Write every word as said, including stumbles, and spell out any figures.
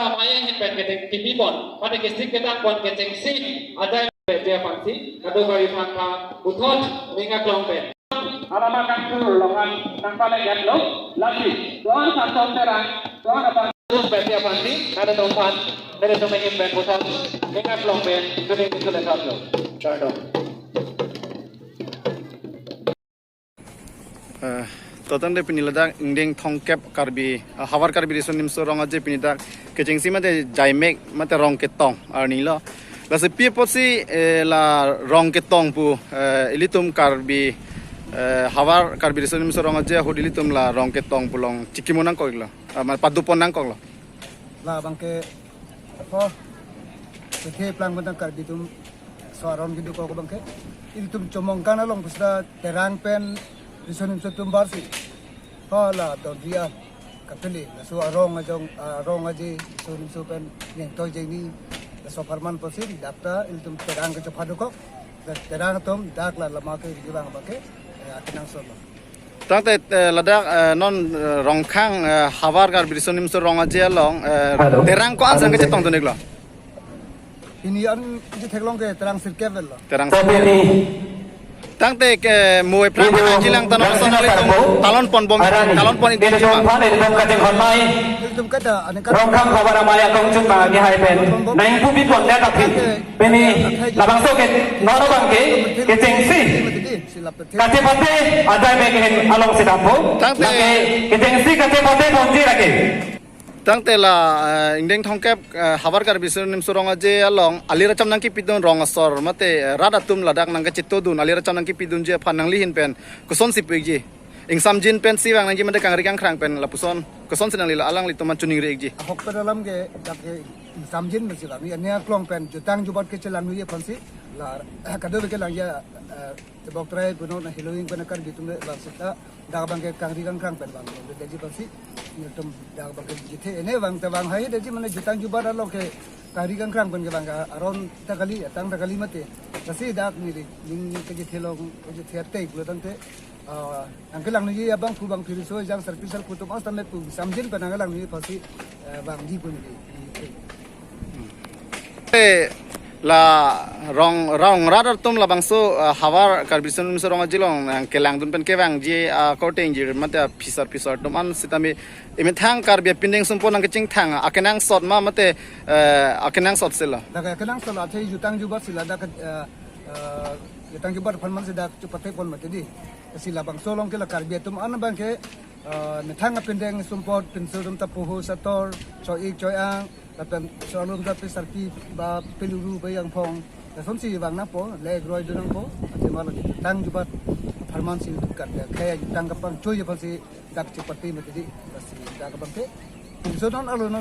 Amaya hin pen kete kipipon, mate kisik kedang pon kechengsi, ajai betia pansi, kado kari thangta, puthot, ninga klong pen. Alama kangku longan, nangpale gatlo, lasi, doan sason terang, doan apa. Tum betia pansi, kada tumpan, mere tum ingin pen puthot, ninga klong pen, kuning kuning thotlo. Chardom. Eh, to tangte pini ladak ingdeng thomkep Karbi, eh, Havar Karbi Riso Nimso Rong Aje pini dak kechengsi mate jaimek mate rong ketong arnilo. Lasi pi apotsi, eh, la rong ketong pu, eh, ilitum Karbi, eh, Havar Karbi Riso Nimso Rong Aje ahut ilitum la rong ketong pu long chikimo nangkoklo. Ah, ma padopon nangkoklo. La abangke, ho, kethe plang bentang Karbi atum so aron keduk ko abangke. Ilitum chomong kan along pusda terang pen riso nimso atum barsi. Ho la don dia kapili, laso arong ajong, arong aje, riso nimso pen neng toy jengni, laso parman posi, dakta, ilitum terang ke chopha dokok, terang atum, dak la lama ke rigi bang abangke, eh, akenangsot lo. Tangte, eh, ladak, eh, non, eh, Rongkhang, eh, Havar Karbi Riso Nimso Rong Aje along, eh, Hello. Terang ko-an sang kechetong tunik lo? Ini an iji theklong ke terang sirkevel lo. Terang Tapi sirkevel. Ini Tangte ke mo eplang ini ke ajilang tanon terang sana sirkevel litum ko. Talon pon bom, Arani. Talon pon Ini ingkung dong cuma. Pan, ini dong kacang hon mai. Ilitum kada, ane kada. Rongkhang Havar Amaya Kongchun Bang Agi Hai Pen. Nang pupi pon dia tapi. Pini labangso ke, non abangke, kechengsi. Kachepate, ajai mek hen along si dampo. Tangte. Lake, kechengsi kachepate ponji lake. Tangte la, eh, ingdeng thomkep, eh, Havar Karbi Riso Nimso Rong Aje along, alir acham nangkipidun rong asor, mate, eh, rat atum ladak nangkachetodun, alir acham nangkipidunji aphan nangli hin pen, kosonsi pu-ikji. Ingsamjin pensi vang nangji mate kangri kangkrang pen lapuson, kosonsi nangli la alanglitum an choningri-ikji. Ahok pen alam ke, dak ke ingsamjin pensi vang, ya, nia klong pen, jutang jubat ke chelang nuye aphansi, la, kadokave kelang ya, eh, Tebok trai puno na healing pen Karbi atum le bang seta dak abangke kangri kangkrang pen bang. Jadi pasti nelitum dak abangke jithe ene bang ta bang hai jadi mane jutang jubat along ke kangri kangkrang pen ke bang aron ta kali, atang ta kali mate. Pasti dak neli ning kejithe long kejithe ate pulo tangte, ah, nangkelang neli abang pu bang phiriso jang sarpi sarpo atum asta me pu samjin pen nangkelang neli pasti, eh, bang di pu neli. Eh, la rong, rong rat atum labangso, ah, Havar Karbi Riso Nimso Rong Aje along nangkelangdun pen kevangji, ah, korte ingjir mate, ah, phisar phisar atum an sitame emethang Karbi apindeng sumpon nangkechingthang, ah, akenangsot ma mate, eh, akenangsot sila. Dak akenangsot la athe jutang jubat sila dak, eh, eh, jutang jubat aphan man sila chepate pon mate di. Sila bangso along ke la Karbi atum an abangke, eh, methang apindeng sumpot pinso atum ta poho sator, choi-ik choi-ang, lapen so alum ta pe sarpi ba peluru ba yangphong. Lasonsi vang nangpo, le groi do nangpo, athema lagi tang jubat apharman si kat ya, kaya tang kapangchoi aphansi dak chepate mate di, lasi dak abangke. So non alo non